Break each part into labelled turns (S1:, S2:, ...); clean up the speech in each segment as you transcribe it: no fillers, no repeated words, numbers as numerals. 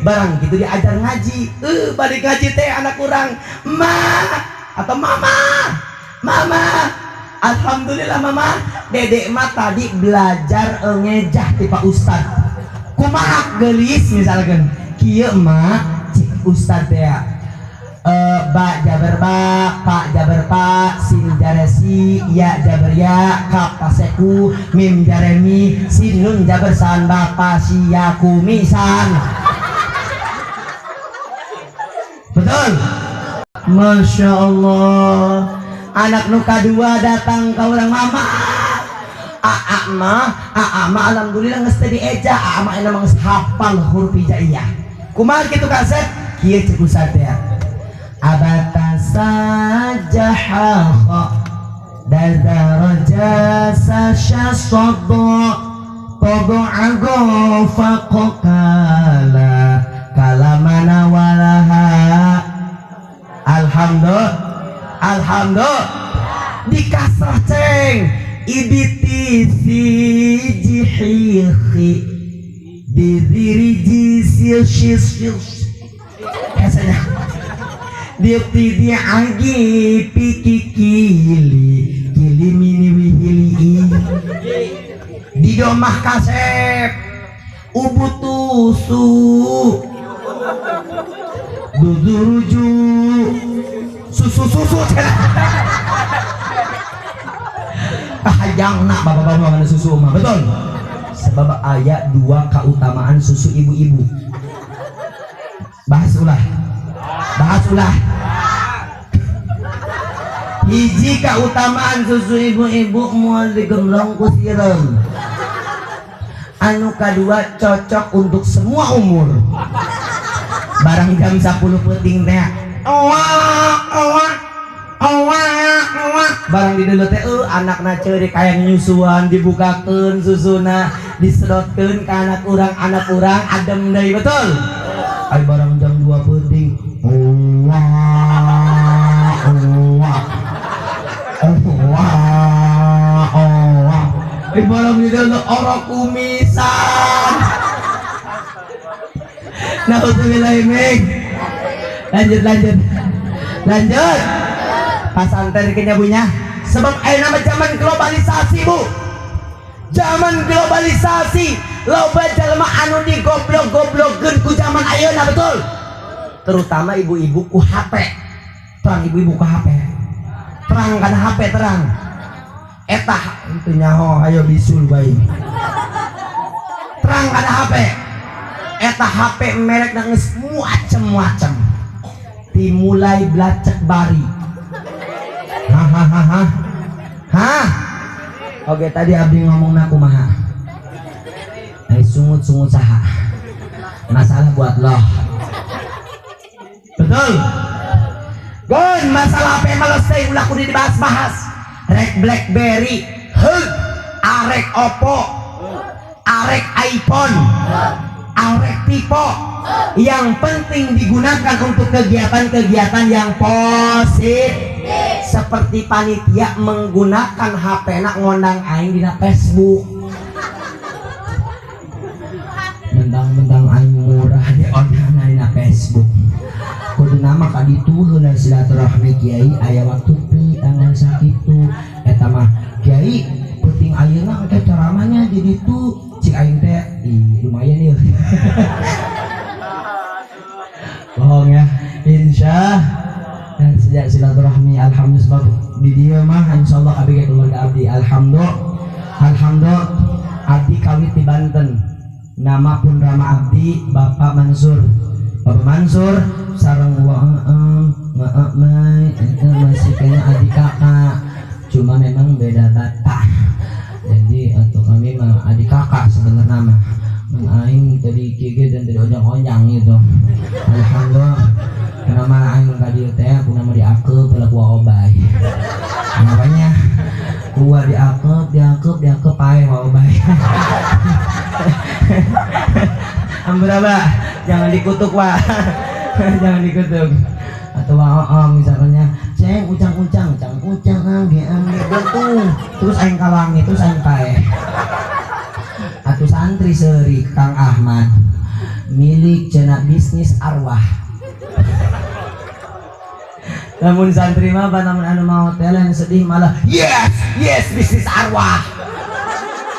S1: Barang gitu diajar ngaji, balik ngaji teh anak kurang ma atau mama, mama, alhamdulillah mama, dedek mah tadi belajar ngejah ti Pak Ustad. Kumaha gelis misalkan, kieu mah cik Ustad teh. Ba jabar ba, pa jabar pa, sin jare si, ya jabar ya, kaf paseku, mim jare mi, sin nun jabar san, ba pa si ya ku misan. Betul? Masya Allah. Anak nu kadua datang ke orang mama. Aa mah, aa mah alhamdulillah geus teu dieja, aa mah emang geus hafal huruf hijaiyah. Kumaha kitu kaset? Kieu cek ustad teh. Abata sajaha daraja sasyasadda tadu'ago faqala kalamana walaha. Alhamdulillah, alhamdulillah dikasrah ceng ibiti sijihihi diziriji sil sil kasanya diagi piki kili kili mini wihili di domah kasep ubutusu duduruju susu susu kahayang nak bapak-bapak mana susu mah betul sebab ayat dua keutamaan susu ibu-ibu bahas ulah bahas ulah hiji keutamaan susu ibu-ibu moal digemblong ku sireum anu kadua cocok untuk semua umur barang jam 10 peuting teh owa owa owa owa barang di dulu teh anakna ceurik aya nyusuan dibukakeun susuna disedotkeun ka anak urang adem deui betul ai barang jam 2 peuting owa owa owa owa ai barang di dulu orok kumisan. Nauzubillahi min. Lanjut lanjut lanjut pasanten kenyabunya sebab ayeuna mah zaman globalisasi bu, zaman globalisasi loba jelema anu digoblok-goblokkeun ku zaman ayeuna betul, terutama ibu-ibu ku HP. Terang ibu-ibu ku HP, terang kan HP terang etah itu nyaho ayo bisul bae terang kan HP eta HP merek geus macem-macem dimulai blacek bari. Hahaha ha. Oke tadi abdi ngomongna kumaha ai sungut-sungut saha masalah buat loh betul gon masalah HP mah ulah kudu dibahas-bahas rek BlackBerry heug arek Oppo arek iPhone arek Vivo yang penting digunakan untuk kegiatan-kegiatan yang positif seperti panitia menggunakan HP nak ngondang aing dina Facebook mentang-mentang aing murah di ondang dina Facebook kudu nama ka ditu heula silaturahmi kiai aya waktu pi tanggal sakitu eta mah kiai penting ayeuna engke ceramahnya di ditu cik aing teh ih lumayan ya. Bohong ya insya dan sejak silaturahmi alhamdulillah sebab di dia mah insyaallah abdi keluarga abdi alhamdulillah alhamdulillah abdi kawit di Banten nama pun Rama abdi Bapak Mansur Bapak Mansur sareng wa itu masih kayaknya adik kakak cuma memang beda bapak jadi atau kami mah adik kakak sebenarnya mah aing tadi gigi dan tadi ojang-ojang gitu alhamdulillah nama aing tadi teh aku nama diakep pelaku obay namanya gua diakep diakep diakep pae obay. Ampura pak jangan dikutuk pak jangan dikutuk atau misalnya ceng ucang-ucang cang ucang angge angge betul terus aing kalangi terus aing pae atau santri seri Kang Ahmad Milik cenah bisnis arwah. Namun santri mah namun anu mau teh lain sedih malah yes yes bisnis arwah.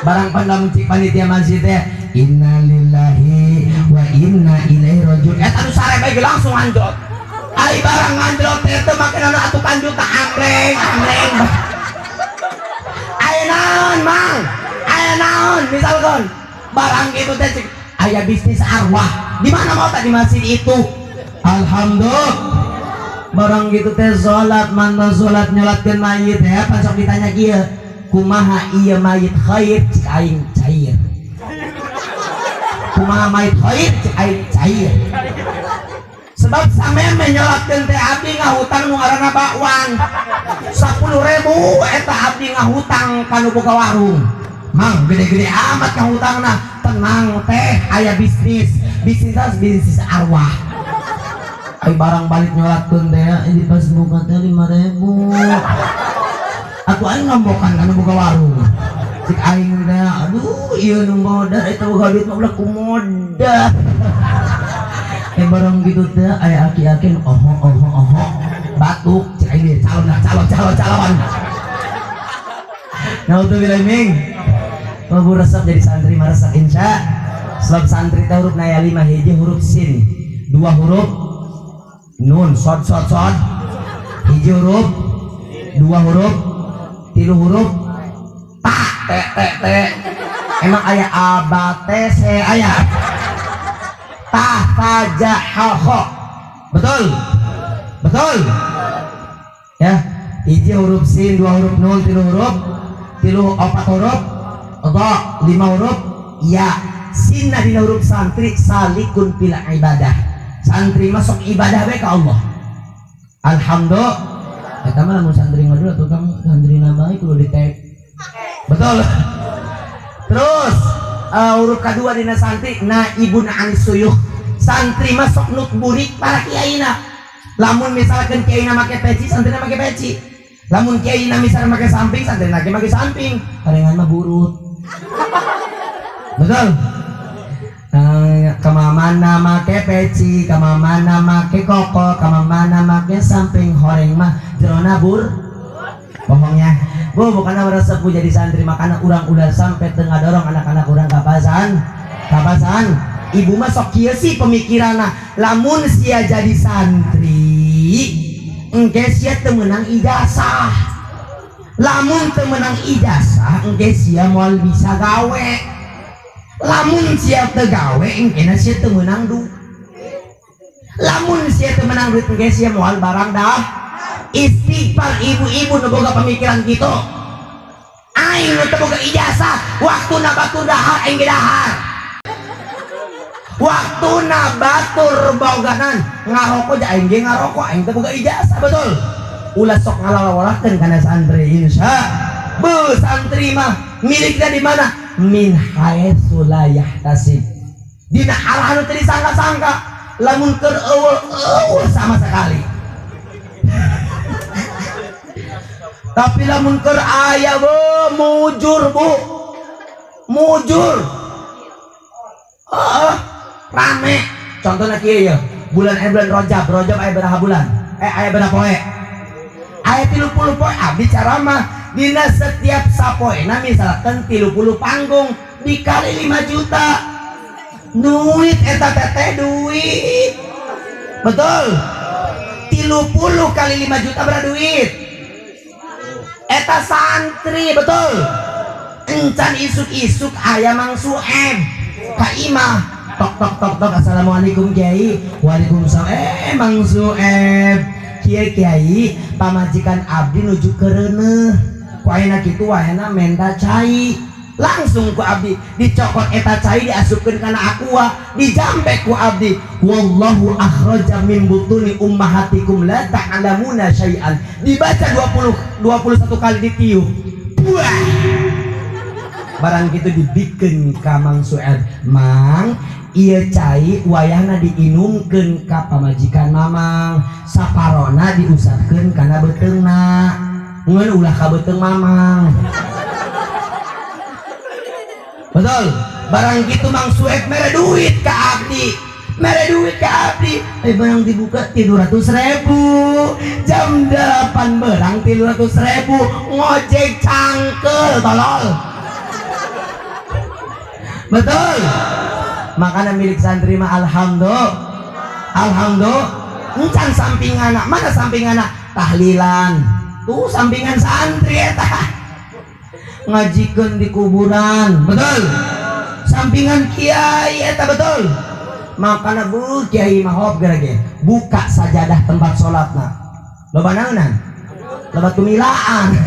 S1: Barang pan cik panitia masjid teh innalillahi wa inna ilaihi rajiun. Eta anu sare bae langsung anjlok. Ai barang anjlok teh teu make anu atukan juta amreng amreng. Aya naon mang? Aya naon misalkan barang gitu teh cik aya bisnis arwah. Di mana mau tadi masjid itu? Alhamdulillah. Barang gitu teh salat mana salat nyolatkeun mayit ya pan sok ditanya kieu kumaha ieu mayit khair cik aing cair. Kumaha mayit khair cik aing cair. Sebab sameme nyolatkeun teh abdi ngahutang nu ngaranna bakwan 10.000 eta abdi ngahutang ka nu boga warung. Mang gede-gede amat ngahutangna. Tenang teh aya bisnis, bisnis bisnis arwah. Ai barang balik nyolatkeun teh di pas buka teh 5.000. Atuh aing ngombokan anu boga warung. Cik aing teh aduh ieu nu modar eta boga duit mah ulah kumodar. Barang gitu teh aya aki-aki oho oho oho batuk cik aing calon calon calon calon. Naudzubillah min. Babu resep jadi santri mah resep insya. Sebab santri teh huruf naya 5 hiji huruf sin, 2 huruf nun sod sod sod, hiji huruf, 2 huruf, 3 huruf ta t t t. Emang aya a ba t c aya ta ta ja ha kho. Betul betul ya. Hiji huruf sin, 2 huruf nun, 3 huruf, 3 4 huruf dha, 5 huruf ya. Sin dina huruf santri salikun fil ibadah. Santri masuk ibadah bae ka Allah. Alhamdulillah. Eta mah lamun santri ngadul atuh kamu santri bae kudu ditek. Betul. Terus huruf kedua dina santri naibun anis suyuh. Santri masuk nut burik para kiaina. Lamun misalkan kiaina make peci, santrina make peci. Lamun kiaina misalkan make samping, santrina ge make samping. Parengan mah burut. Betul. Kemana make peci, kemana make koko, kemana make samping, horeng mah jerona bur. Bohongnya, bu bukan merasa bu jadi santri makana urang udah sampai tengah dorong anak-anak urang kapasan, kapasan. Ibu mah sok kieu sih pemikiranna, lamun sia jadi santri, engke sia teu meunang ijazah. Lamun teu meunang ijazah, engke sia moal bisa gawe. Lamun sia teu gawe engkena sia teu meunang duit. Lamun sia teu meunang duit engke sia moal barang dah. Istighfar ibu-ibu nu boga pemikiran kitu. Aing nu teu boga ijazah, waktuna batur dahar aing ge dahar. Waktuna batur boganan ngaroko ja aing ge ngaroko, aing teu boga ijazah betul. Ulah sok ngalalawarakeun kana santri insya. Beuh santri mah milikna di mana? Min haitsu la yahtasib. Dina arah anu teu disangka-sangka, lamun keur eueuh-eueuh sama sekali. Tapi lamun keur aya bu mujur bu. Mujur. Heeh, rame. Contohna kieu ya, bulan bulan Rajab, Rajab aya beraha bulan? Aya beraha poe? Aya 30 poe abdi ceramah. Dina setiap sapoena misalkan 30 panggung dikali 5 juta duit eta teteh duit. Betul. 30 kali 5 juta berapa duit? Eta santri betul. Encan isuk-isuk aya Mang Sueb ka imah tok tok tok tok assalamualaikum kiai. Waalaikumsalam. Mang Sueb kiai kiai pamajikan abdi nuju kereuneuh. Ku ayeuna kitu wahena menta cai. Langsung ku abdi dicokot eta cai diasupkeun kana aqua, dijampe ku abdi. Wallahu akhraja min butuni ummahatikum la ta'lamuna syai'an. Dibaca 21 kali ditiup. Buah. Barang kitu dibikeun ka Mang Sueb. Mang, ieu cai wayahna diinumkeun ka pamajikan mamang, saparona diusapkeun kana beuteungna. Ngeun ulah ka beuteung mamang. Betul. Barang gitu Mang Sueb mere duit ke abdi, mere duit ke abdi. Eh, barang dibuka 300 ribu. Jam 8 berang 300 ribu ngojek cangkel tolol. Betul. Makanya milik santri mah alhamdulillah, alhamdulillah. Encan sampingan, mana sampingan? Tahlilan tuh sampingan santri, eta ngajikan di kuburan. Betul. Sampingan kiai eta. Betul. Makanya, Bu, kiai mah hop ge buka sajadah tempat sholatna loba naonan, loba tumilaan,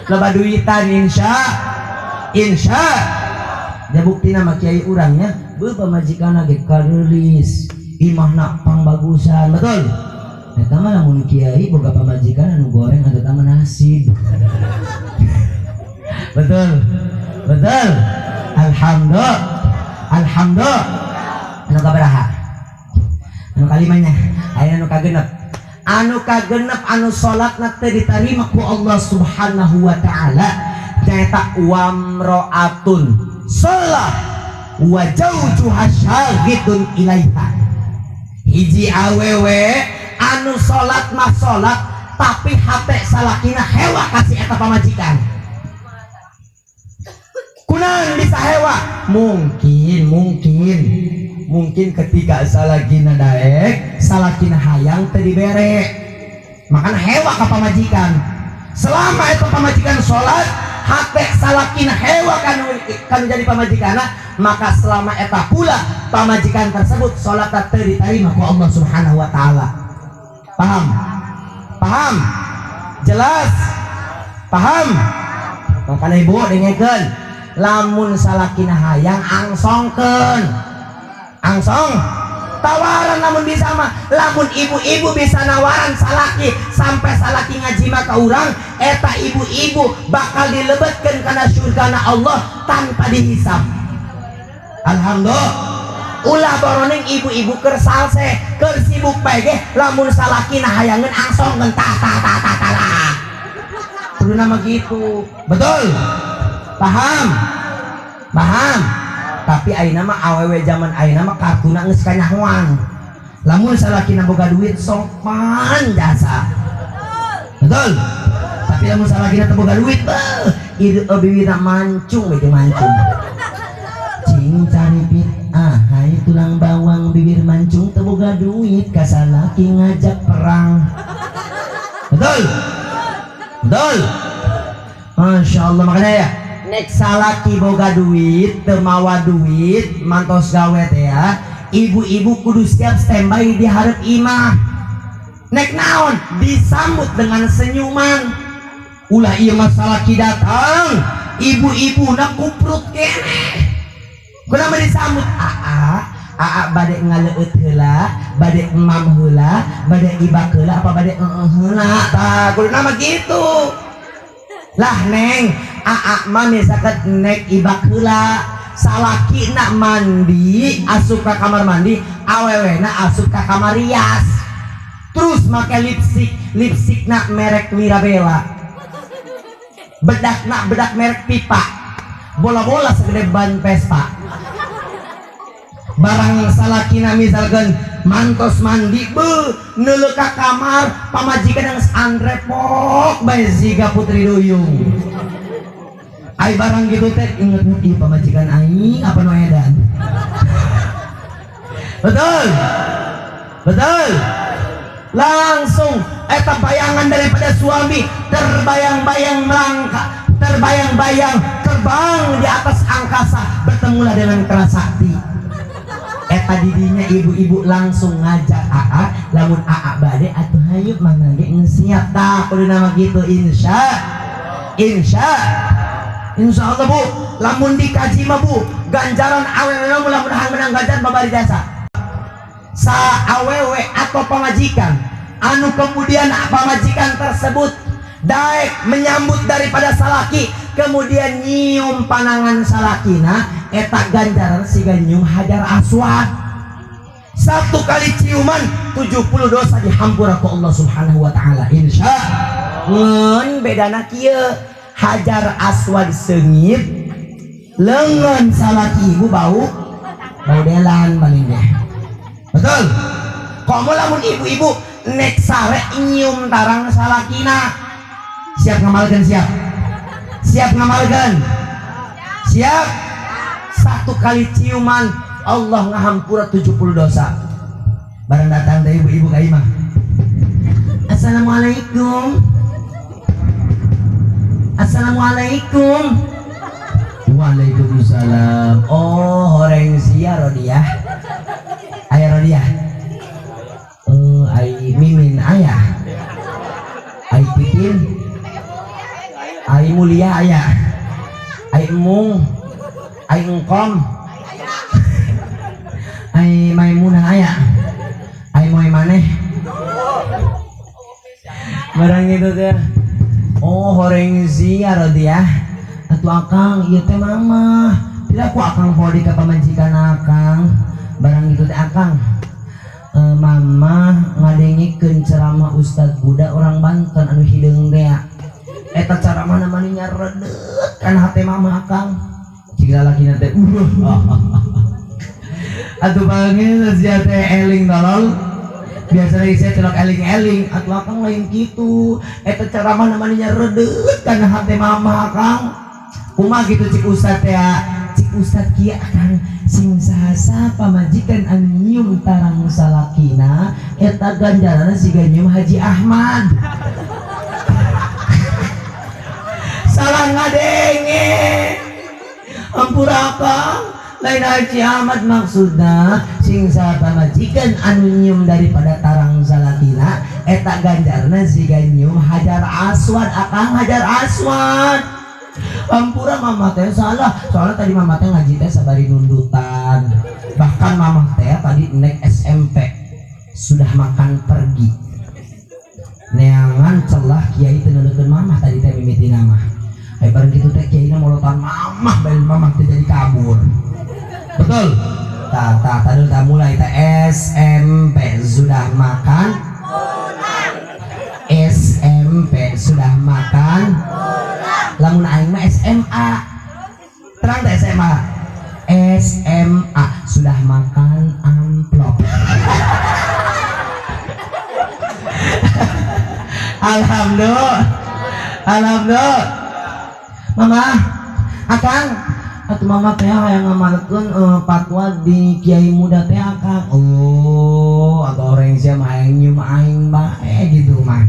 S1: loba duitan. Insya insya ya bukti nama kiai urangnya, bu, pamajikan ge kareulis, imahna pangbagusan. Betul. Eta mah lamun kiai boga pamajikan anu goreng eta mah nasib. Betul, betul. Alhamdulillah, alhamdulillah. Anu kabaraha? Anu kalimanya. Aya anu kagenep, anu kagenep, anu salatna teu ditarima ku Allah Subhanahu wa Taala nyaeta wamroatun sholat wa zawjuha syaghidun ilaiha. Hiji awewe anu salat mah salat, tapi hate salakina hewa ka si eta pamajikan. Kunaon bisa hewa? Mungkin, mungkin, mungkin ketika salakina daek, salakina hayang teu dibere, makan hewa ka pamajikan. Selama itu pamajikan sholat, hate salakina hewa kan kan jadi pamajikan, maka selama eta pula pamajikan tersebut sholat teu diterima ku Allah Subhanahu wa Taala. Paham? Paham? Jelas? Paham? Makanya, Ibu, dengekeun, lamun salakina hayang, angsongkeun, angsong, tawaran lamun bisa mah. Lamun ibu-ibu bisa nawaran salaki sampai salaki ngajima ke urang, eta ibu-ibu bakal dilebetkan karena surgana Allah tanpa dihisab. Alhamdulillah. Ulah boroning ibu-ibu keur salse, keur sibuk bae ge, lamun salaki hayangeun, angsongkeun. Tah, tah, tah, tah, tah lah, kudu nama gitu. Betul? Paham? Paham? Tapi ayeuna mah awewe zaman ayeuna mah kartuna geus kanyahoan. Lamun salakina boga duit, sopan jasa. Betul. Tapi lamun salakina teu boga duit, beuh, ieu bibirna mancung we, mancung. Cing caripit, ah hai tulang bawang, bibir mancung, teu boga duit, ka salaki ngajak perang. Betul? Betul. Masya Allah. Makanya ya, nek salaki boga duit, teu mawa duit, mantos gawe teh ya, ibu-ibu kudu siap standby di hareup imah. Nek naon? Disambut dengan senyuman. Ulah ieu mah salaki datang, ibu-ibu nak kuprut keneh. Kenapa disambut? Aa, aa bade ngaleueut heula, bade emam heula, bade ibak heula, apa bade heeh heula? Tah, kudu nama gitu. Lah neng, aa mah misalkan nek ibak heula, salaki nak mandi, asup ka kamar mandi, awewena asup ka kamar rias. Terus make lipstick, lipstick nak merek Mirabella. Bedak nak bedak merek pipa. Bola-bola segede ban Vespa. Barang salakina misalkan mantos mandi, be neuleuh ka kamar pamajikan yang anrepok bae siga putri duyung. Ai barang gitu teh inget, ih, pamajikan aing apa nu edan. Betul? Betul. Langsung eta bayangan daripada suami terbayang-bayang melangkah, terbayang-bayang terbang di atas angkasa, bertemulah dengan Kerasakti. Eta didinya ibu-ibu langsung ngajak, aa, lamun aa bade atuh hayu, mana ge siap. Tah, kudu nama gitu. Insya insya insya Allah, Bu, lamun dikaji mah, Bu, ganjaran awewe lamun hang menang ganjaran babari jasa sa awewe atau pamajikan anu kemudian pamajikan tersebut daek menyambut daripada salaki, kemudian nyium panangan salakina, eta ganjaran siga nyium hajar aswad. Satu kali ciuman 70 dosa dihampura ku Allah Subhanahu wa Taala. Insya. Ngan bedana kieu, hajar aswad seungit. Lengan salaki ibu bau bau delan paling deh. Betul. Komo lamun ibu-ibu nek sare nyium tarang salakina. Siap ngamalkeun siap. Siap ngamalkeun. Siap. Satu kali ciuman Allah ngahampura 70 dosa. Barang datang dari ibu-ibu ka imah. Assalamualaikum. Assalamualaikum. Waalaikumsalam. Oh, horeng sia Rodiah. Aya Rodiah. Oh, ai Mimin aya. Ai Titin. Ai Mulia aya. Ai Emung. Ai Engkom. Ai Maimunah aya. Ai moe maneh. Barang itu teh. Oh, horeng sia Rodiah. Atuh akang, ieu teh mama. Tidak ku akang podi ka pamajikan akang. Barang itu teh akang. Mama ngadengikeun ceramah Ustadz Buddha orang Banten anu hideung teh. Eta ceramah mani nyaredet kan hate mama akang. Cik lalakina teh Atuh panggil sia teh eling tolol. Biasa lagi saya celok eling-eling atuh akang lain kitu. Eta ceramah mani nyaredet kan hate mama akang. Kumaha gitu cik Ustadz teh, cik Ustadz kieu akang sing saha pamajikan anu nyium tarang salakina eta ganjaranna siga nyium Haji Ahmad. Salah ngadenge. Ampura akang, lain Haji Ahmad maksudna sing saha pamajikan anu nyium daripada tarang salakina eta ganjarna siga nyium Hajar Aswad akang, Hajar Aswad. Ampura mama teh salah, soalnya tadi mama teh ngaji teh sabari nundutan. Bahkan mama teh tadi naik SMP sudah makan pergi. Neangan celah kiai teh neulekeun mama tadi teh mimiti nama. Ai bareng kitu teh kiaina molotan mama bari mama teh jadi kabur. Betul? Tah tah tadi tah mulai teh SMP sudah makan. SMP sudah makan. Lamun aing mah SMA. Terang teh SMA. SMA sudah makan amplop. Alhamdulillah. Alhamdulillah. Mama, akang, atuh mama teh hayang ngamalkeun fatwa di kiai muda teh akang. Oh, atau orang sia mah hayang nyium aing bae gitu mah.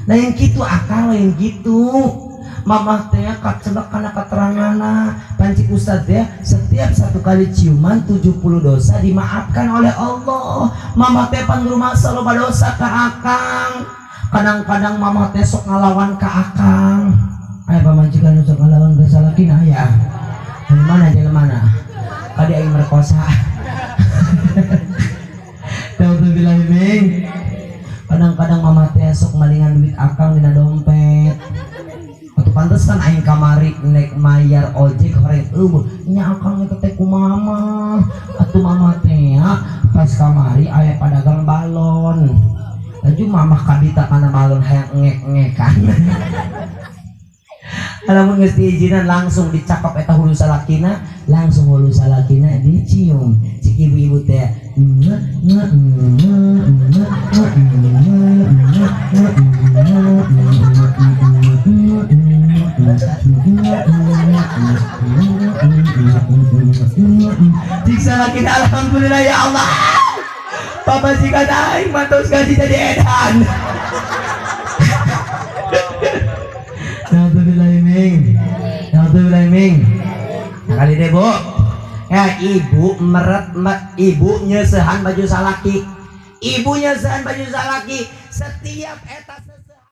S1: Lain kitu akang, lain kitu. Mama teh kacelek kana keteranganna. Pancik ustad teh setiap satu kali ciuman 70 dosa dimaafkan oleh Allah. Mama teh pan rumasa loba dosa ka akang. Kadang-kadang mama teh sok ngalawan ka akang. Aya pamajikan nu sok ngalawan ka salakina aya. Di mana jalan mana? Kadi aing merkosa. Nauzubillahi min. Kadang-kadang mama teh sok malingan duit akang dina dompet. Atuh pantesan aing kamari nek mayar ojek horeng eueuh nya akang eta teh kumaha. Atuh mama teh pas kamari aya padagang balon. Laju mamah kabita kana balon hayang ngek-ngekan. Lamun geus diizinan langsung dicakap eta hulu salakina, langsung hulu salakina dicium. Cik ibu-ibu teh cik salakina alhamdulillah ya Allah. Pamajikan aing mah tos gaji jadi edan. Kali deh bu, ya ibu meret, ibu nyesehan baju salaki, ibu nyesehan baju salaki setiap eta.